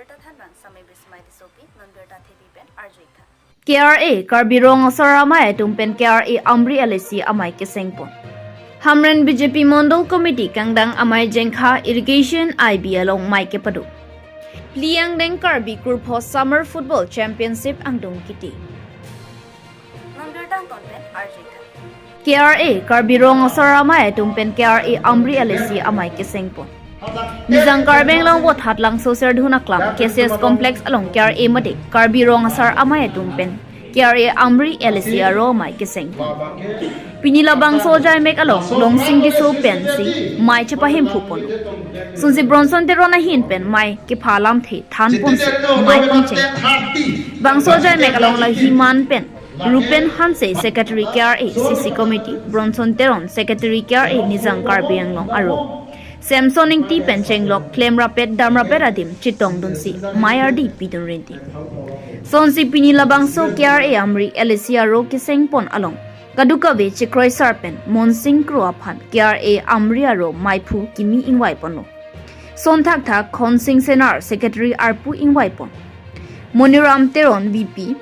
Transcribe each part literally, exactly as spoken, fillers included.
Birta thanbang Sami Bismai Tissopi, non birta thepi pen arju-ik tha. K R A Karbi Rong Asar Amei atum pen K R A Amri L A C amei kesengpon. Hamren B J P Mondol Committee kangdang amei Jengkha Irrigation I B along mei kepado. Phli angdeng Karbi Kurpho Summer Football Championship angdung kiti. Non birta angton pen arju-ik tha. K R A Karbi Rong Asar Amei atum pen K R A Amri L A C amei kesengpon. Nijang Karbi Anglong Vothatlangso Serdhun Aklam K C S Complex along K R A mate Karbi Rong Asar Amei atum pen K R A Amri L A C aro amei kesengpon. Pini labangso ajaimek along Longsing Tisso pensi mei chepahemphu pon. Sonsi Bronson Teron ahin pen mei kepha alamthe thanponsi mei pangcheng. Bangso ajaimek along Lahiman pen Rupen Hanse, Secretary K R A C C Committee, Bronson Teron, Secretary K R A Nijang Karbi Anglong aro Samson Ingti pen chenglok klemrapet damrapet adim chetongdunsi mei ardi pidun rinti. Sonsi pini labangso K R A Amri L A C aro kesengpon along kadokave chekroisar pen Monsing Kro aphan K R A Amri aro meiphu kimi ingvaiponlo. Son thakthak Khonsing Senar, Secretary arpu ingvaipon. Moniram Teron V P,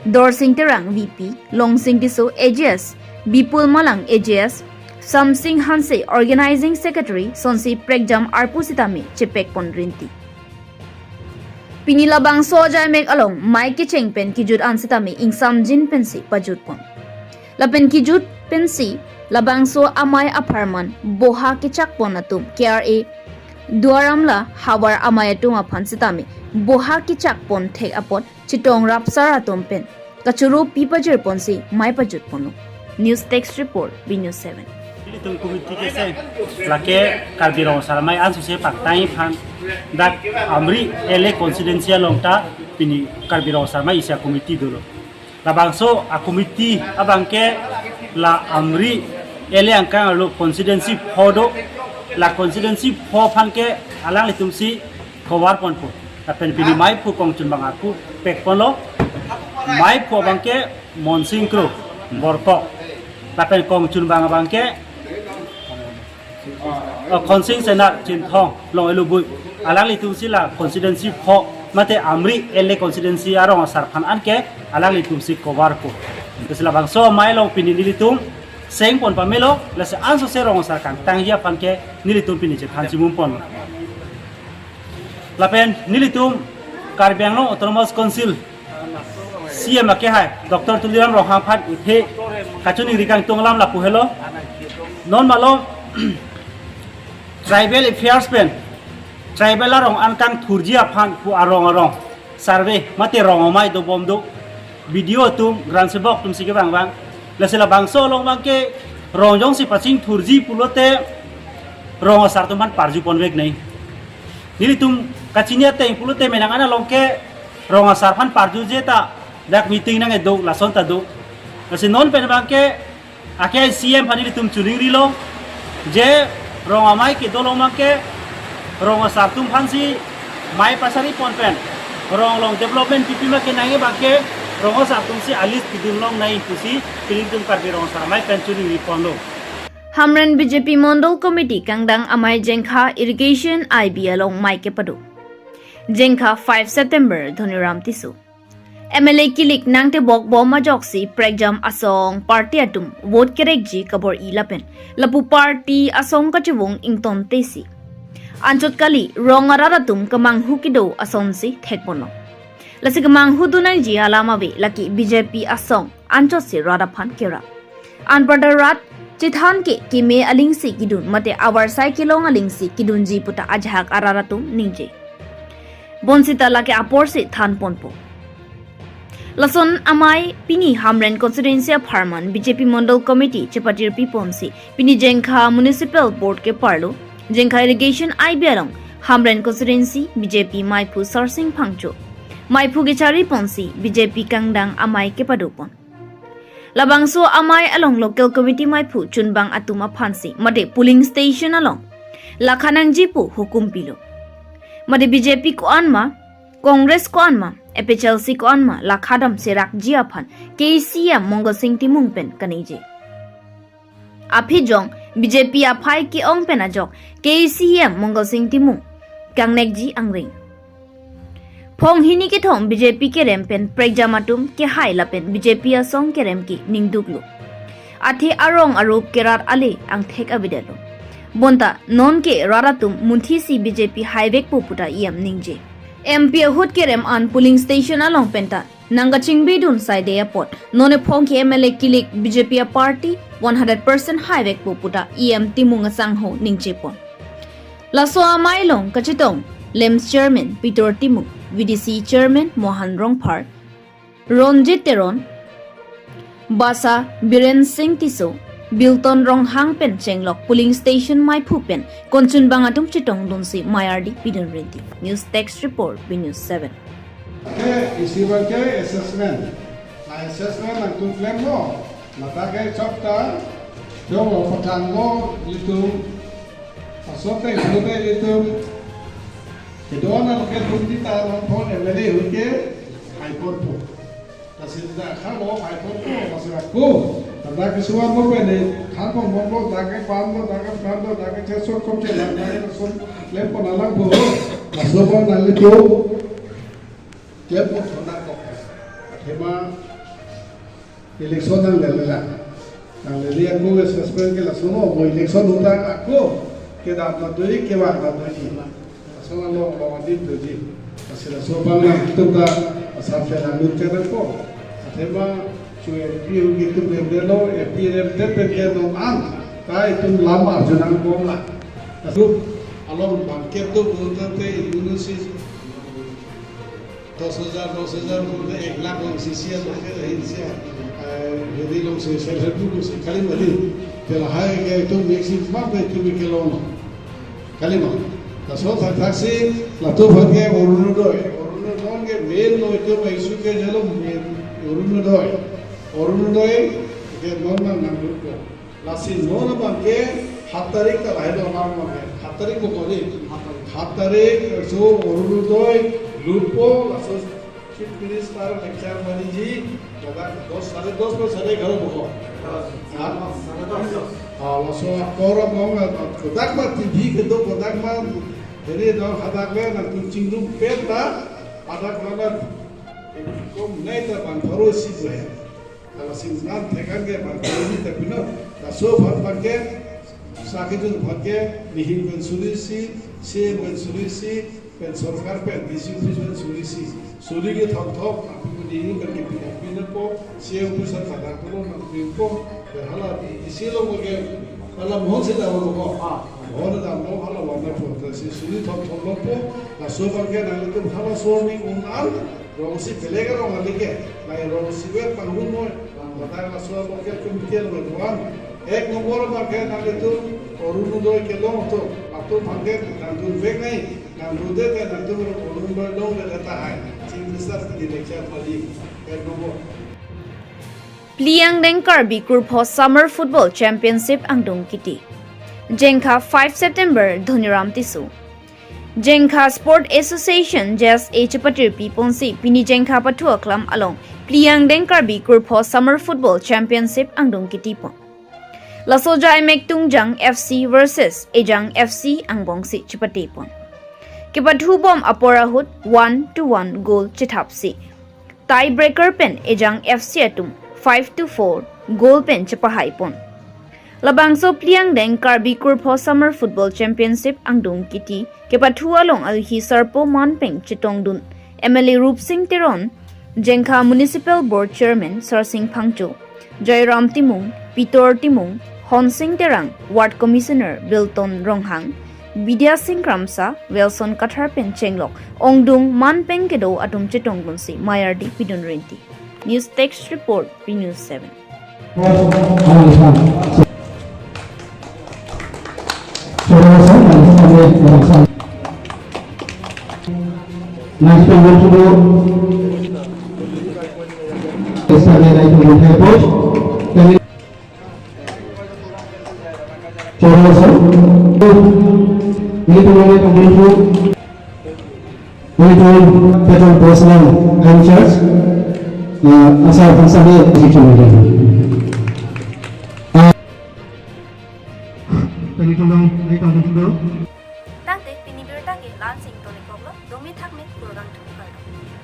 Dorsing Terang V P, Longsing Tisso A G S, Bipul Malang A G S, Samsing Hanse Organizing Secretary, sonsi prekjam arpu sitame chepekpon rinti. Pini labangso ajaimek along mei kecheng pen kejut an sitame ingsamjin pensi pajutpon. Lapen kejut pensi labangso amei apharman boha kechakpon atum K R A Duar Amla havar amei atum aphan sitame boha kechakpon thek apot chetong rapsar atum pen kachoro pi pajirponsi mei pajutponlo. News Desk Report, B News seven. Ilitum committee keseng lake Karbi Rong Asar Amei ansose paktang aphan dak Amri L A constituency along ta pini Karbi Rong Asar Amei isi a-committee dolo. Labangso a-committee abangke la Amri L A angkang arlo constituency pho do, la constituency pho aphan ke alanglitumsi cover ponpo. Lapen pini meiphu kongchunbang arpu pekponlo. Meiphu abangke Monsing Kro, Borkok. Lapen kongchunbang abangke, oh, Khonsing Senar, Chinthong, Long Elubui. Alanglitumsi la constituency pho mate Amri L A constituency arong asar aphan anke alanglitumsi cover po. Lasi labangso amei along pini nelitum sengpon pamelo, lasi ansose rong asar kangtangji aphan ke nelitum pini chethan chimum pon. Lapen nelitum Karbi Anglong Autonomous Council C M akehai Doctor Tuliram Ronghang aphan iphe kachiningri kangtung alam lapu helo. Non malom tribal affairs pen tribal arong an kangthurji aphan pu arong arong survey mate rong amei dobom do, B D O atum, gram sebok atumsi kevang vang. Lasi labangso along abangke rong jongsi pachingthurji pulote rong asar atum aphan parju ponvek nai. Nelitum kachini ateng pulote menang ana along ke rong asar aphan parjuje ta dak meeting nangkedo, lason ta do. Lasi non pen abangke akehai C M aphan nelitum chiningrilo, je rong amei kedo along abangke rong asar atum aphansi mei pasari pon pen rong along development pipi ma kenangji abangke rong asar atumsi a-list pidun longnai pusi nelitum Karbi Rong Asar Amei pen chiningri ponlo. Hamren B J P Mondol Committee kangdang amei Jengkha Irrigation I B along mei kepado. Jengkha, five September, Dhoniram Tisso. M L A kilik nangtebok bom ajoksi prekjam asong party atum vote kerekji kabor-i lapen lapu party asong kachevung ingtontesi anchot kali rong arat atum kemanghu kedo asonsi thekponlo. Lasi kemanghu dunangji alam ave, lake B J P asong anchotsi rat aphan kerap. Anparta rat chethan ke keme alingsi kedun mate avarsai kelong alingsi kedunji puta ajahak arat atum ningje. Bonsita lake aporsi than ponpo. Lason amei pini Hamren constituency apharman B J P Mondol Committee chepatirpi ponsi pini Jengkha Municipal Board keparlo Jengkha Irrigation I B along Hamren constituency B J P meiphu Sarsing Phangcho meiphu kechari ponsi B J P kangdang amei kepado pon. Labangso amei along local committee meiphu chunbang atum aphansi mate polling station along lakha nangji pu hukum pilo. Mate B J P ko-an ma, Congress ko-an ma, A P H L C ko-an ma lakha dam serakji aphan K C M Mongalsing Timung pen kaningje. Aphi jong B J P aphai ke-ong pen ajok K C M Mongalsing Timung kangnekji angring. Phong hini kethom B J P kerem pen prekjam atum kehai lapen B J P asong kerem ke ningduklo. Athe arong arup kerat ale angthek avedetlo. Bonta nonke rat atum munthisi B J P haivekpo puta E M ningje. M P ahut kerem an polling station along penta nangkachingbidun saide apot non ephong ke M L A kilik B J P a party one hundred percent haivekpo puta E M Timung asangho ningjepon. Laso amei along kachetong LAMPS chairman Peter Timung, V D C chairman Mohan Rongphar, Ronjit Teron, Basa Biren Singh Tisso, Bilton Ronghang pen chenglok polling station maiphu pen konchunbang atum chetongdunsi mei ardi pidun rinti. News Desk Report, B News seven. Ke isi abang ke assessment. Na assessment nangtum klemlo. Mata ke chokta. Jonglo patanglo itum. Asote jonglo itum. Kedua na local committee ta nangpon M L A ahut ke haiporpo. Lasi dak khalo haiporpo, lasi ako. Dak kesuan mo pene, khalo mo mo, dak ke pan mo, dak ke pan mo, dak ke chesok kom chelang, dak ke son lempo nalangpo. Laso abang nanglitum klempo thonakpo. Athema election nanglele la. Nanglele ako assessment ke laso mo, mo election ahut ako kedam na doji, kevang na doji. Laso along along adim doji. Lasi laso abang nangtum ta asap se nangdun chenangpo. Athema chu M P ahut ke itum remdetlo, M P remdet pen ke non an ta itum lam arjunangbom la. Laso along bangkep do bolte itum si dos hajar, dos hajar bolte ek lakh along sisi along ke ahin si, eh, hedi along si self help group along si kali mati. Te lahai ke itum maximum ke itum kelong. Kali ma. Laso thakthaksi latum abang ke Orunodoi. Orunodoi non ke main lo itum issue ke jalo main Orunodoi. Orunodoi ke non nang nangdukpo. Lasi non abang ke hat tarik ta lahai lo amar abang ke. Hat tarik mo kori. Hat tarik so Orunodoi lutpo, laso Chief Minister lecture maniji, ladak dos, sare dos pe sare egaro bokok. Ha? Ah, laso akor among, ah, kodak ma T V kedo, kodak ma, jadi dong hadak le nangtum chingrum pen ta, hadak mana, kom nai ta bang pharo isi pu he. Lasi nangtum thekan ke bang pharo isi ta pino, laso aphan abang ke, sakejun aphan ke, nihim pen suri isi, C M pen suri isi, pen sorkar pen D C office pen suri isi. Suri kethom thom, nangtum nihim pen kepinang pinangpo, C M office thakthak pulo nangpinangpo, pen hala D C lo mo ke, hala mohon si dam lo ko, ah, mohon damlo hala warnangpo, lasi suri thom thom longpo, laso abang ke nanglitum hala sorning un an, rong isi beleg arong kali ke, nai rong isi vet pangrum noi, ladak laso local committee along wan, ek nombor abang ke nanglitum Orunodoi kelong atum, atum abang ke nangdunvek nai, nangdunde te nangtum Orunodoi longledet tahai. Chief Minister pini lecture pali, ek nombor. Phli angdeng Karbi Kurpho Summer Football Championship angdung kiti. Jengkha five September, Dhoniram Tisso. Jengkha Sport Association, J S A chepatirpi ponsi pini Jengkha pathu aklam along Phli angdeng Karbi Kurpho Summer Football Championship angdung kitipon. Laso ajaimek Tungjang F C versus Ejang F C angbongsi chepatepon. Kepathubom apor ahut one to one goal chethapsi tie breaker pen Ejang F C atum five to four goal pen chepahaipon. Labangso Phli angdeng Karbi Kurpho Summer Football Championship angdung kiti kepathu along alhi sarpo manpeng chetongdun M L A Rupsing Teron, Jengkha Municipal Board Chairman Sarsing Phangcho, Jairam Timung, Peter Timung, Honsing Terang, Ward Commissioner Bilton Ronghang, Bidya Singh Kramsa, Wilson Kathar pen chenglok ongdung manpeng kedo atum chetongdunsi mei ardi pidun rinti. News Desk Report, B News seven. Monitor Petrol Personnel in charge, uh, Asar Hansani, Tangte pini birta ke Lansing tonikoklo, dome thakme, kurvangthu kardom.